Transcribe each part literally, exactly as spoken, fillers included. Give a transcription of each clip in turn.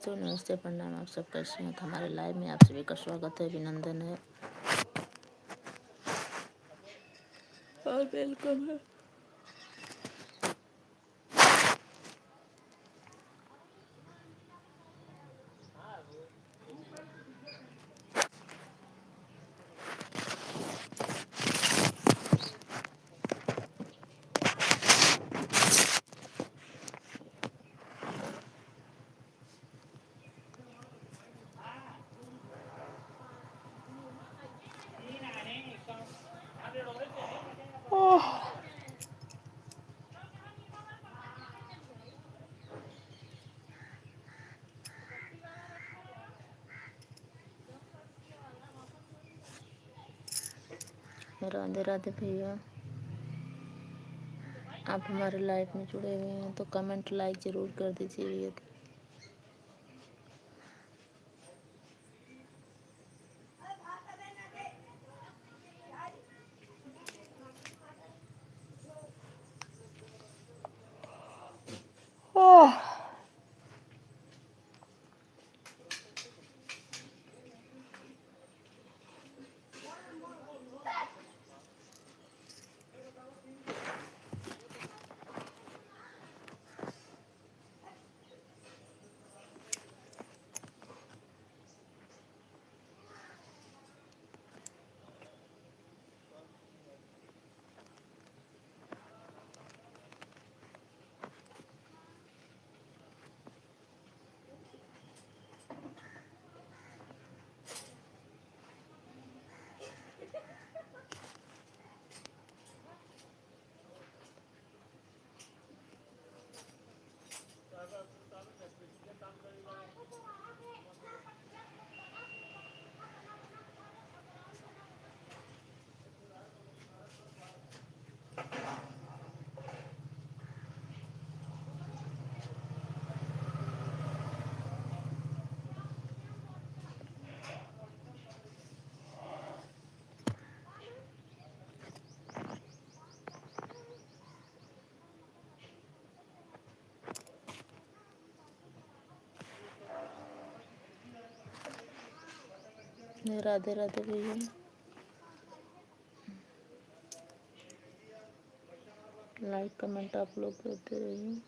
तो नमस्ते, प्रणाम। आप सब कैसे हैं? तो हमारे लाइव में आप सभी का स्वागत है, अभिनंदन है और वेलकम है। राधे राधे भैया, आप हमारे लाइव में जुड़े हुए हैं तो कमेंट लाइक जरूर कर दीजिए भैया। राधे राधे भैया, लाइक कमेंट आप लोग करते रहिए।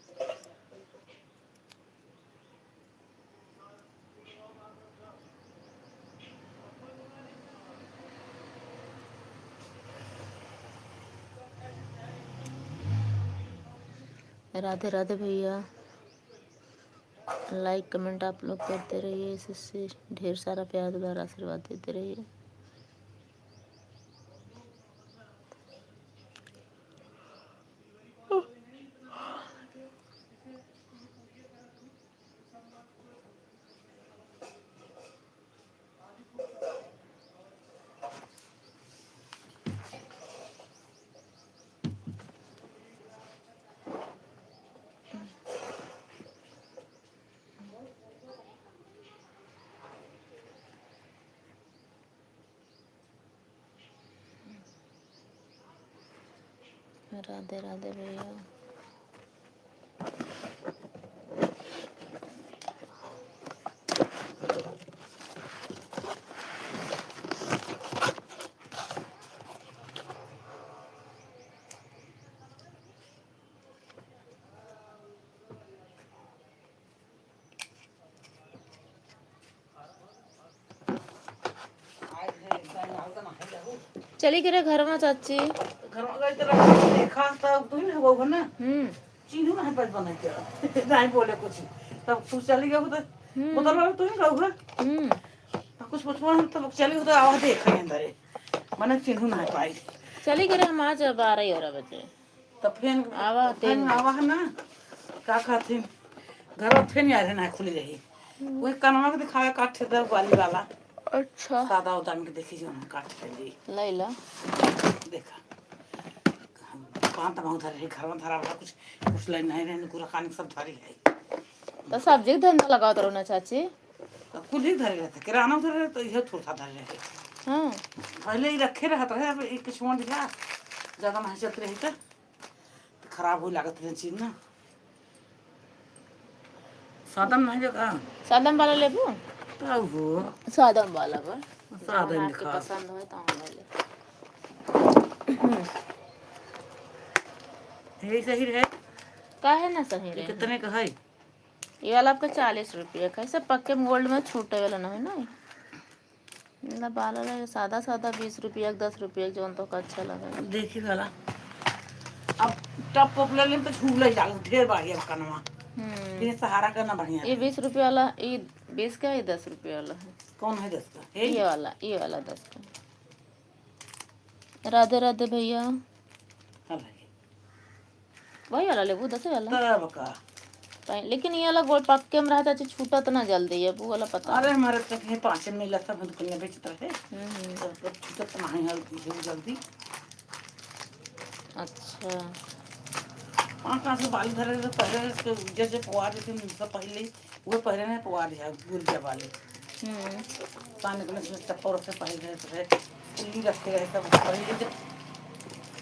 राधे राधे भैया, लाइक कमेंट आप लोग करते रहिए, इससे ढेर सारा प्यार दुलार आशीर्वाद देते रहिए। राधे राधे भैया। चली के रे घरवा चाची। घरवा गई तो रहा, देखा तब तू ही ना हुआ ना। हम्म। चीनू ना है बच बना के। नहीं बोले कुछ। तब तू चली गई तो हम्म। बोतल वाला तू ही ना हुआ। हम्म। अब कुछ बचपन हम तो लोग चली गई तो आवाज देख रहे अंदर है। मने चीनू ना है पाई। चली के रे हम आज बारह ही और बजे। तो फेन आवा, फेन तेन। आवा है ना, का कहते हैं, घर फेन यार है ना खुली रही। हम्म। वही कनवा के दिखावे काट थे दर वाली वाला। अच्छा। सादा उदा में के देखी जो हम काट थे ली। लैला। देखा। पान तमा उधर रही, घर में धरा भरा कुछ, कुछ लाइन नहीं रहने, पूरा खाने सब धरी है। तो सब्जी के धंधा लगाओ तो ना चाची। तो कुल ही धरे रहते, किराना उधर रहे तो यह थोड़ा सा धरे रहे। हाँ। पहले ही रखे रहत रहे, अब एक छोड़ दिया, ज्यादा नहीं चलते रही तो। खराब हो लागत रहे चीज ना। सादम नहीं देखा। सादम वाला लेबू? तब हो। सादम वाला बा। सादम जौन आपके देखा। पसंद होए, तौन ले ले। यही सही रहे। काहे ना सही ये रहे? कितने का है? ये वाला आपका चालीस रुपया का है। सब पक्के गोल्ड में छूटे वाला ना है ना। मतलब, बाला रहे सादा सादा, बीस रुपया के, दस रुपया के, जौन तोका अच्छा लगे। देखी वाला। अब टप टप ले लेम तो झूले जाल, ढेर बाढ़िया कनवा। हम्म। ये सहारा का ना बढ़िया ये रहे। बीस रुपया वाला, ये बीस का, ये दस रुपया वाला है। कौन है दस का? ये? ये वाला, ये वाला दस का। राधे राधे भैया। हाँ भाई। वही वाला लेबू, दसे वाला? तब का। पै-, लेकिन ये वाला गोल पक्के में रहा, चाची, छूटत ना जल्दी, अब वो वाला पता अरे, नहीं। हमारे तक ये पाँचे में मिला था, हम दुकान में बेचत रहे। हम्म, हम्म। तब, तब छूटत ना है, हल-, ये जल्दी। अच्छा। पाँच, पाँच के बाल धरे रहे, पहले इसके उज्जर से पुआ देते हैं, उनसे पहले ही वो पहले नहीं पुआ दिया, गुल जब वाले। हम्म। पानी के में चप्पल रखे, पहले रहे, रहे, कुल्ली रखे रहे, सब पहले जब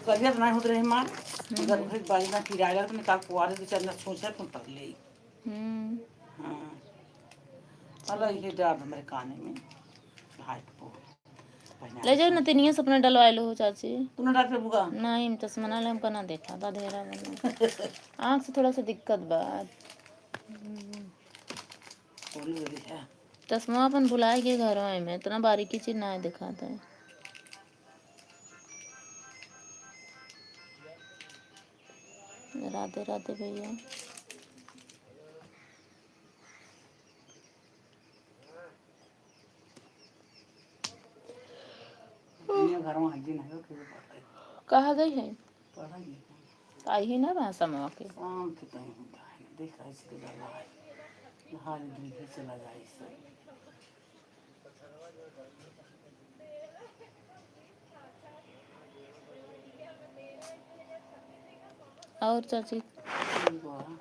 करिया तो नहीं होत रहे मार, हम्म। इधर उधर बाई ना किराया तो निकाल पुआ दे, चंदा सोचा तुम पहले ही। हम्म। हाँ। अरे, ये डाल हमारे काने में, भाई को पहना ले जाओ दे। ना, तेनिया से अपना डलवा लो हो, चाची। तू ना डाल पे बुआ। नहीं, हम चश्मा ना ले, हमका ना देखा, बधेरा बना। आँख से थोड़ा सा दिक्कत बा। हम्म। बोली बोली है। चश्मा अपन भुलाए के घरवा में, इतना बारीकी चीज ना दिखाता है। राधे राधे भैया। दुनिया घर में हड्डी नहीं हो, फिर पढ़ाई। कहाँ गई है? पढ़ाई। आई ही ना रहा समवा के। शाम के कहीं होता है, देख ऐसे तो डर लगा है। हाल दिन ही चला जाए इससे। और चाची? ठीक बा।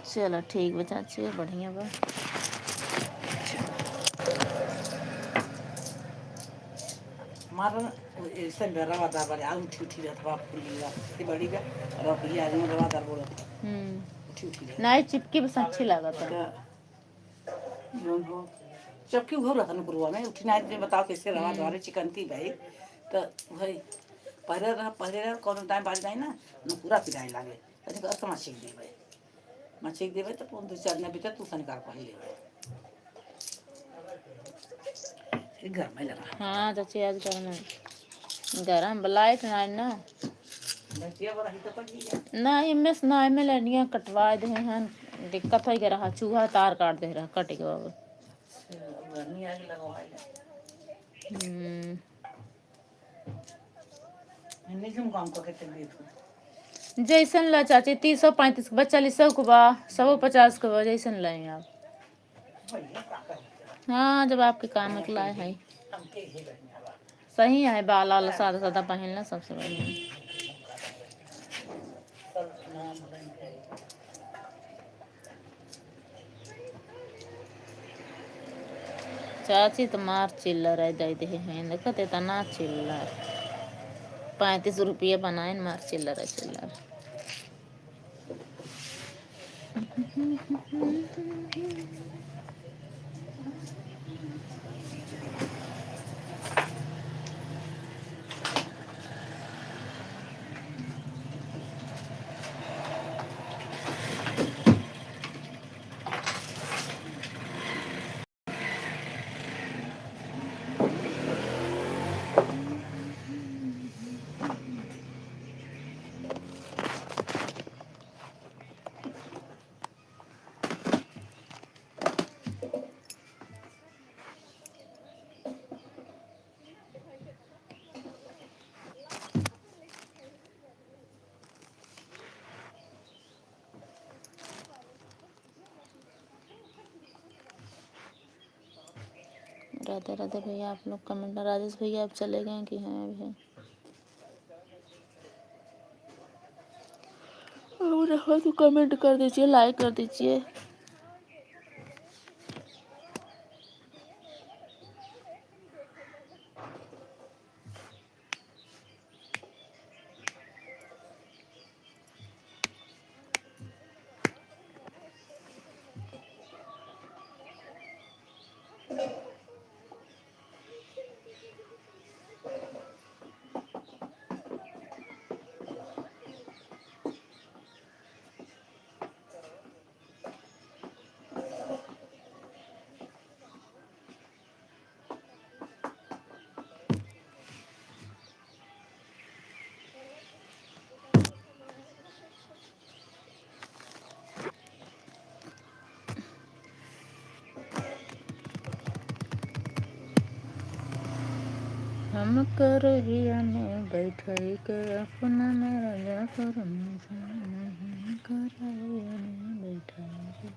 चलो ठीक बा चाची, बढ़िया बा। हमारा ऐसे में रवा दाबा रे, आ उठी उठी रहत बा, फूली बा, ये बड़ी बा, और अब ये आदमी रवा दार बोलत बा। हम्म। उठी उठी रहत। नहीं, चिपकी बस अच्छी लागत है। तो जौन हो, चपकी उहो रहत नुकुरवा में, उठी ना, जे बताओ कैसे रवा हम्म। दारे चिकनती भाई। तो भाई, पहले रहा, पहले रहा, कौन टाइम बाज जाए ना, नुकुरा पिराए लागे। तनिक और तो मछली दे भाई। मछली देबे तो दो चार दिन बीते तू तनिक और पहले भाई। फिर घर में लगा। हाँ, चाची, आज घर में। गरम बा, लाइट ना है ना। बचिया बड़ा ही तो कर लिया। ना, इनमें से ना, इनमें लड़ियाँ कटवा दे हैं। दिक्कत हो गया रहा, चूहा तार काट दे रहा, कट गया बाबू। गर्मी आगे लगवा ले। हम्म। इन्हीं से काम करके चल रही थी। जैसन ला चाची, तीस सौ, पैंतीस के बा, चालीस सौ के बा, सौ पचास के बा, जैसन लाए आप। हाँ, जब आपके काम के लाए है। सही है, बाला वाला सादा सादा पहनना सबसे बढ़िया। चाची तो मार चिल्लर है, दे दे हैं, देखत इतना चिल्लर। पैंतीस रुपया बनाए न, मार चिल्लर है, चिल्लर। राधे राधे भैया, आप लोग कमेंट, राजेश भैया आप चले गए कि हैं अभी? और रहो तो कमेंट कर दीजिए, लाइक कर दीजिए। हमका रहिया में बैठाई के अपना में राजा करम, हमका रहिया में बैठाई के।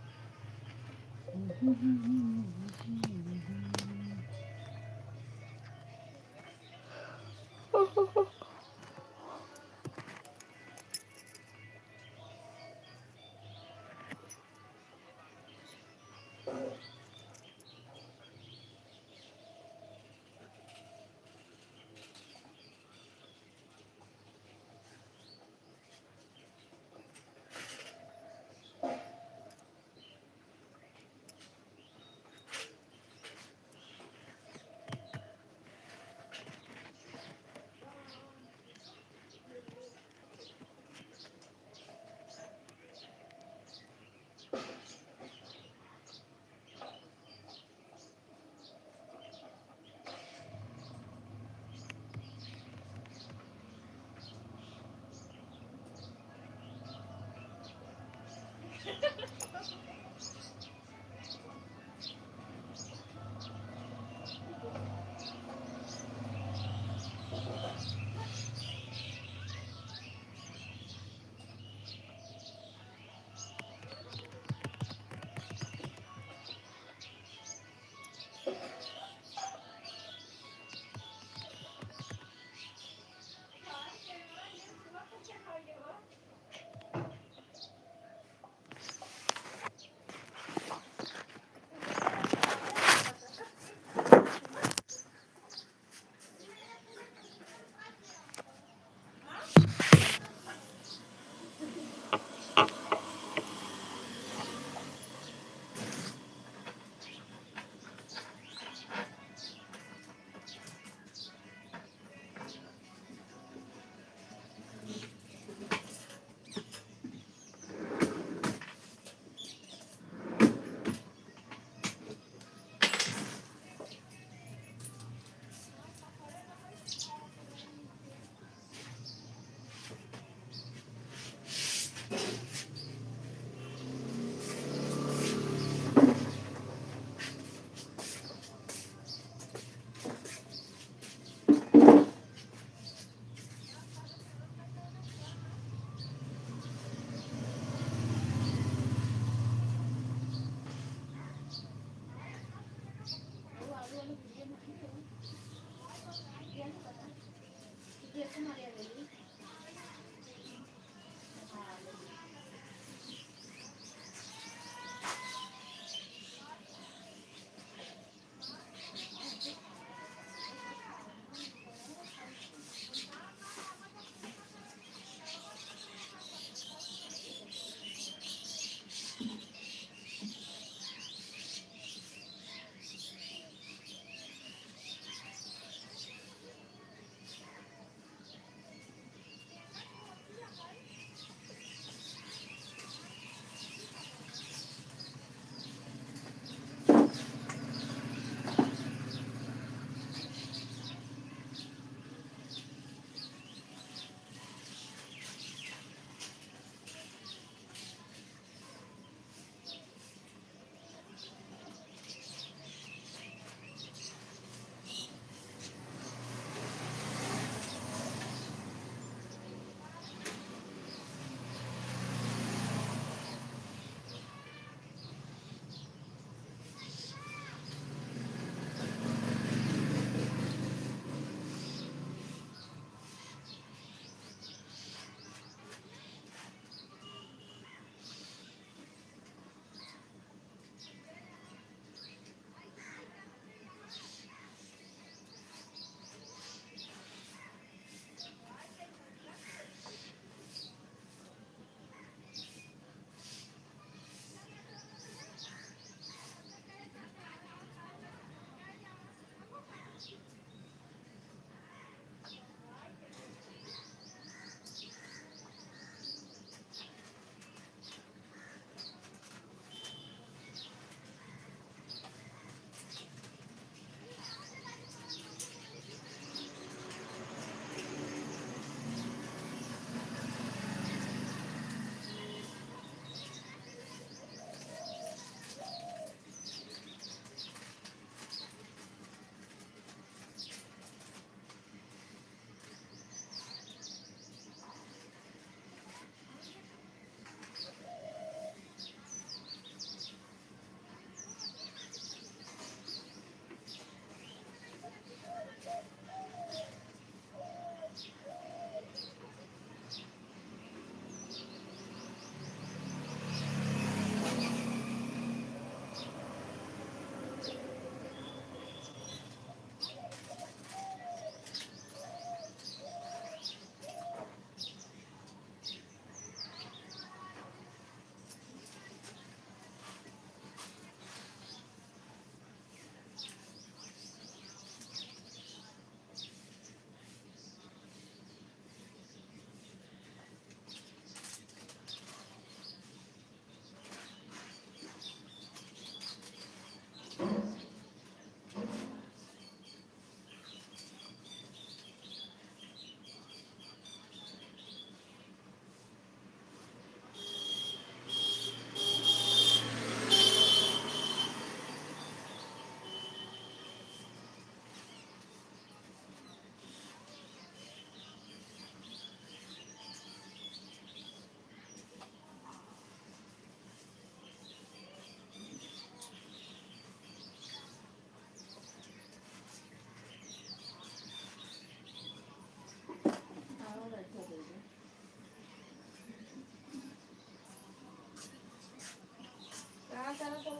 का करत हो?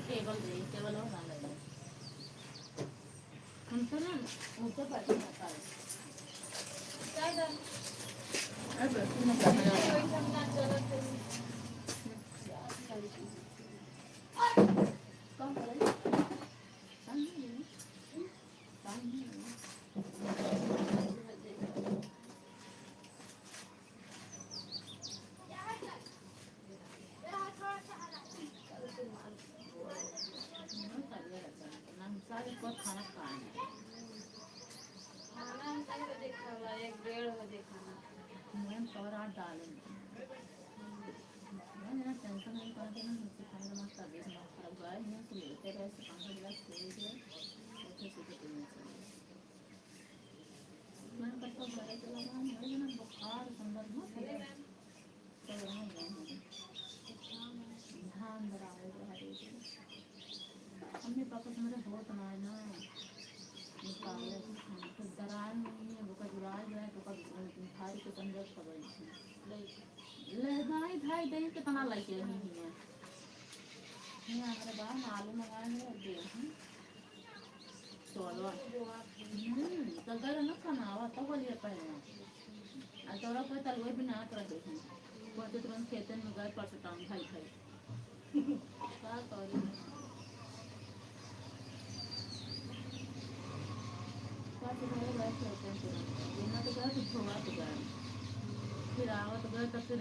टेबल दे, टेबल हो ना लगे। हमको ना ऊपर बैठना था। चाय डाल। अरे, बैठो ना, बैठो ना। कम करो। पानी नहीं है। पानी नहीं है। खाना हम कल बजे खाला, एक डेढ़ बजे खाना। मैं तो रात डालेंगे। मैं ना टेंशन नहीं करते ना, मुझसे खाने का तबीयत ना खराब हुआ है, मैं तो लेटे रहे, पाँच गिलास पी लिया, अच्छे से तो पीना चाहिए। मैं कब तो घरे चला गया, मेरे ना बुखार संदर्भ में चला गया। हमरे होत ना है ना, निकाले। तो दरार में ही है, ओकर जुड़ाए जाए, तो ओकर भाई के समझत पड़े। ले भाई, भाई, दे कितना लाइके नहीं है। ये हमारे बाहर में आलू मंगाए हैं, दे, हम्म। तो आलू, हम्म, तो घर में खाना आवा, तो बोलिए पहले। आ तोरा कोई तलवे भी ना तोरा देखे। कोई तो तुरंत खेतन में गए, परसताम खाई खाई। का करी? पाँच रुपया गए थे, उतने तुरंत। बिना तो गए, तो धोआ तो गए। फिर आवत गए, तो फिर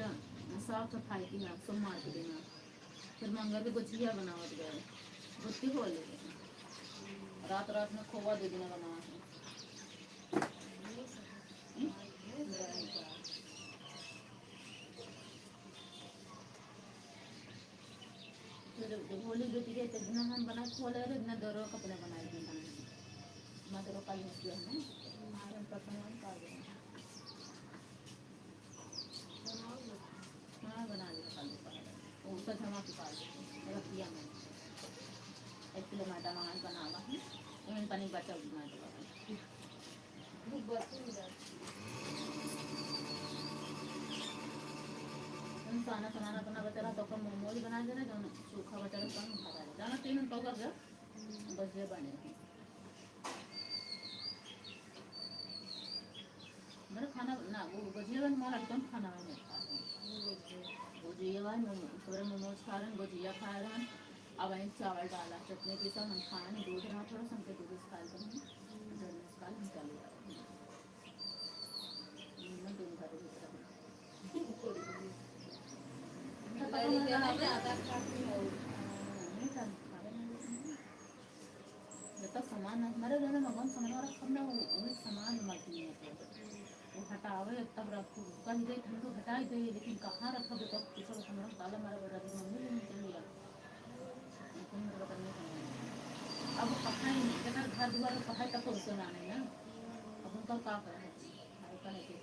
साफ सफाई की ना, सोमवार के दिन। फिर मंगर के गोझिया बनावत गए। बुत्ती हो ले। रात रात में खोवा दे देना बना के। हम्म? फिर जब होली बीत गई, तो इतना हम बना खोले रहे, इतना दरो कपड़े बनाए थे, बनाए थे। मैं दरो कल निकले हैं, आज हम पसंद हम कर देंगे। हाँ, बना लिया कल दोपहर। वो उसका जमा के पाल देते हैं, रखिया में। एक किलो मैदा मंगा के बनावा है, एहन तनी बचल मैदा बना। हम साना साना अपना बचा रहा, तो ओकर मोमोज बना देना, जौन सूखा बचा रहा, तौन खा जाए। जाना तीन पाव कर दे, बस ये बने। मेरा खाना ना, वो गोझिया बन, हमारा एकदम खाना है मेरे पास। गोझिया बन, मोमो, थोड़े मोमोज खा रहे हैं, गोझिया खा रहे हैं। अब वहीं चावल डाला, चटनी के साथ हम खाए हैं, दूध रहा थोड़ा सा, हमके दूध खा लेते हैं। जब मैं खा लें, हम चले जाओ। मैं दिन भर भूख रही। तो पता नहीं, ज्यादा खाती हो। नहीं खाती, खावे नहीं। जब तक सामान ना, हमारे घर में भगवान सामान रखब ना, वो, वही सामान मलकिन में से। वो हटावे, तब रखू। कहीं गई, हमको हटाई दे, लेकिन कहाँ रखब, तब पीछे से हमारा ताला मारा, बता दी, मम्मी भी निकल लिया। लेकिन मेरे को नहीं समझ में। अब वो कहाँ है, जेकर घर दुआर में कहाँ है, तब तो उसे ना नहीं ना। अब उनका का करे, भाई का है कि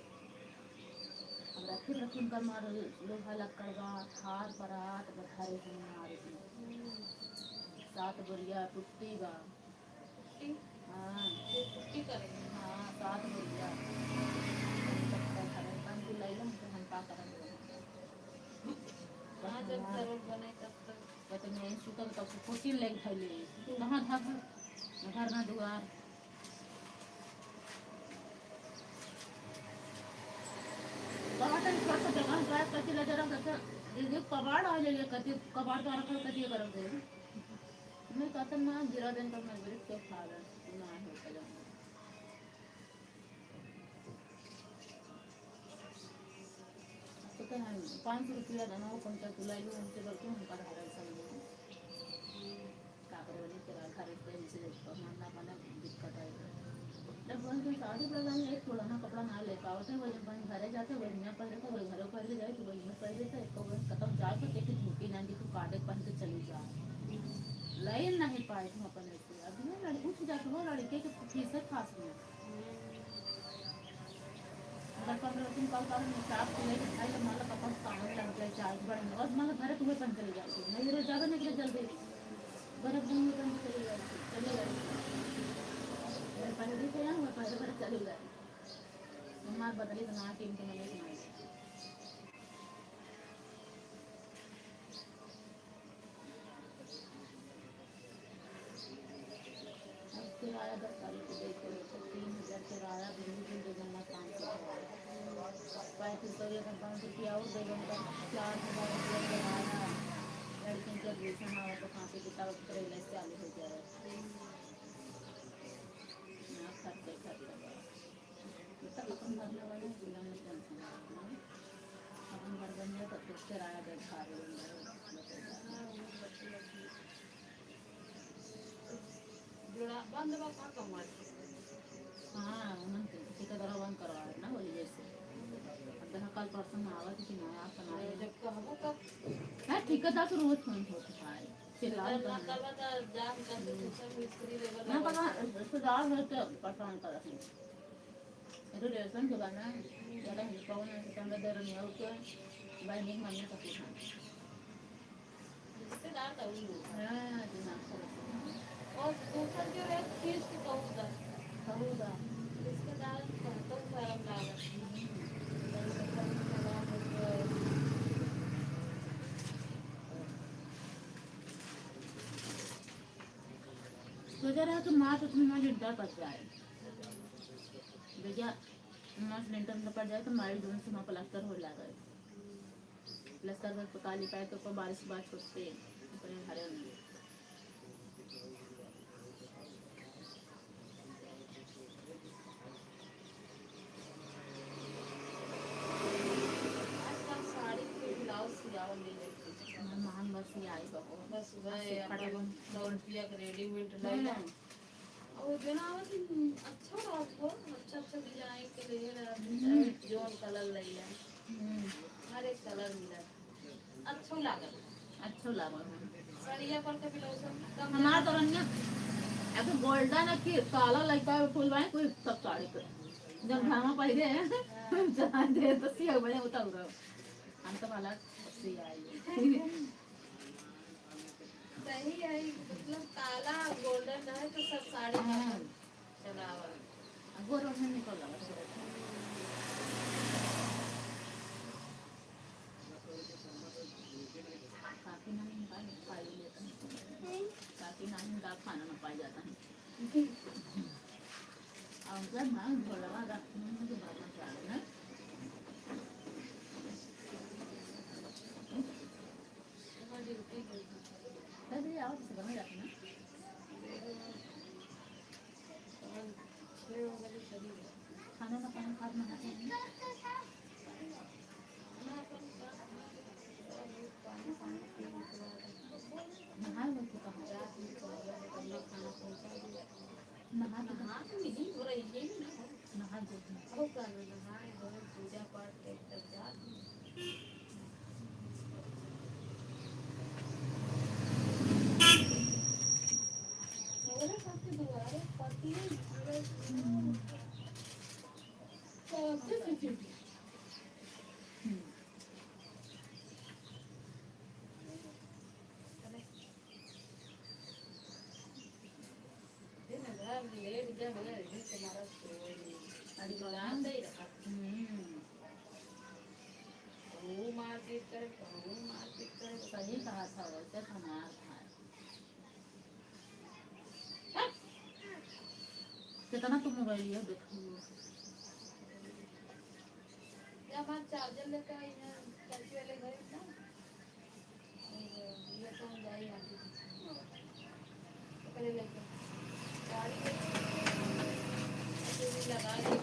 अब रखी रखी उनकर मार लोहा लक्कड़ बा, हार परात, बधारे के मार के। सात बोरिया पुट्टी बा। पुट्टी? हाँ। ये पुट्टी करे? हाँ, सात बोरिया। तब तक करे, तब तू लैलन, तो हम का करब? हाँ, जब हाँ। जरूरत बने, तब तक। या तो मैं सुतल, तब से पुट्टी लेके धइले। कहाँ धरब? घर ना दुआर। कबाड़ तनी थोड़ा सा जगह ड्राई करके ले जा रहा था, ये, ये कबाड़ आ जाइए, कति कबाड़ तो रखल, कति करब दे। मैं कहता ना, गिरा देन तो मैं ब्रेक के खा रहा, ना हो सके। तो हम पाँच सौ रुपया देना, वो कुंटल तुलाई लो, उनसे करके हम पढ़ा रहे सब लोग। का करे वाली तेरा घर पे जैसे पहनना बना दिक्कत आई। जब बोल के शादी प्रधान एक पुराना कपड़ा ना ले पावत है, वही अपन घरे जाते, वही यहाँ पहरे थे, वही घरों पहरे जाए, तो वही यहाँ पहरे थे, एक बार खत्म जाए तो एक धोती ना दिखो, काटे पहन के चली जाए। लाइन नहीं पाए तुम अपन ऐसे। अभी ना लड़-, उठ जाते हो लड़के के पीछे खास में। अगर पन्द्रह दिन कल कल में चाप के लेके खाई, तो मतलब अपन काम लग जाए, चार बार में, बस मतलब घरे तुम्हें पहन चली जाती है। नहीं, रोज ज्यादा निकले जल्दी। बर्फ दिन में बंद चली जाती, चली जाती। अरे, पहले भी थे यहाँ, मैं पहले बार चली जाती। हमार बदली बना के इनके मने सुनाई। अब किराया दस तारीख को देते हैं, तो तीन हजार किराया, बिजली बिल दे देना, पाँच सौ किराया। पैंतीस सौ एक पाँच सौ रुपया और दे देना, चार हजार रुपया किराया। लड़कियों के admission आवा तो कॉपी किताब करे ले चालू हो जाए। ना खर्चे खर्चे। मतलब अपन घर में बने, बिना में tension ना। अपन घर बन जाए, तब तो किराया दे खा रहे हैं, जोड़ा बंद बा का कमर? हाँ, उन्हन के ठेकेदार बंद करवा रहे ना, वही जैसे। अब देखा, कल परसों में आवा थी कि ना, आप तो ना आए। जब कहबो तब। हाँ, ठेकेदार से रोज फोन होता है। चिल्लाओ ना तो। करवा तो जा, हम कहते कुछ मिस्त्री लेबर ना लगा। पता, रिश्तेदार हो तो परेशान कर रखे। ये तो रिलेशन के बना है, ज्यादा हम कौन है, तो पंद्रह दे रहे हैं, ओके, भाई, नहीं मानिए, सब कुछ है। रिश्तेदार तो वही होता है। हाँ, दिमाग खराब। और दूसर जो रहे, फिर से बहुत दर्द। बहुत दर्द। इसके कारण बहुत गरम लागत। सोचा रहा कि माँ तो तुम्हें वहाँ लिंटर पड़ जाए। भैया, माँ से लिंटर में पड़ जाए तो मारी जौन से वहाँ प्लास्टर हो लागे। प्लास्टर में पका ली पाए तो ऊपर बारिश के बाद छुट्टी, ऊपर में भरे होंगे। आजकल साड़ी के ब्लाउज सियावल नहीं लेते। महंग बस ये आई बको। बस वह अपन सौ रुपया के रेडीमेड ले लो। हम्म। और जो ना आवत है, अच्छा लागत हो, अच्छा अच्छा डिजाइन के लिए ला, हम्म। जौन कलर ले ला। हम्म। हर एक कलर मिला। अच्छो लागल। अच्छो लागल, हाँ। सड़िया पर के ब्लाउज सब कम हमार तो रंग अब गोल्डन है कि काला लइका फूल बाए कोई सब साड़ी पे। जब घामा पहिरे हैं, हाँ। जहाँ दे तो सिया बने उतार रहो। हम तो वाला सिया आई। सही है, मतलब काला और गोल्डन रहे तो सब साड़ी हाँ। चलावल। अब वो रंग निकल आवा सूरज। काकी नानी का खाई लेता है। काकी नानी का खाना ना पाई जाता है। और जब माँ भोलवा रखती हूँ तो बाबा क्या है ना? तभी आओ तो सुबह में रखना। खाना ना पानी खाना ना खाना। नहाए हुए तो कहाँ? नहा के नहा के नहीं हो रही है ना। नहा के। हो कर नहाए धोए पूजा पाठ के तब जा। दिन भर लेट गया, मगर इधर से हमारा सोए नहीं। अरे बाबा। लाते ही रहा। हम्म। कहूँ मारपीट करे, कहूँ मारपीट करे। सही कहा था, वैसे तो मार खाए। कितना तुम मोबाइल लिया, देखो। जब हम चार्जर लेकर आई हैं, चाची वाले घर ना, और ये तो हम जाए यहाँ पे। पकड़े लेके। गाड़ी में लगा के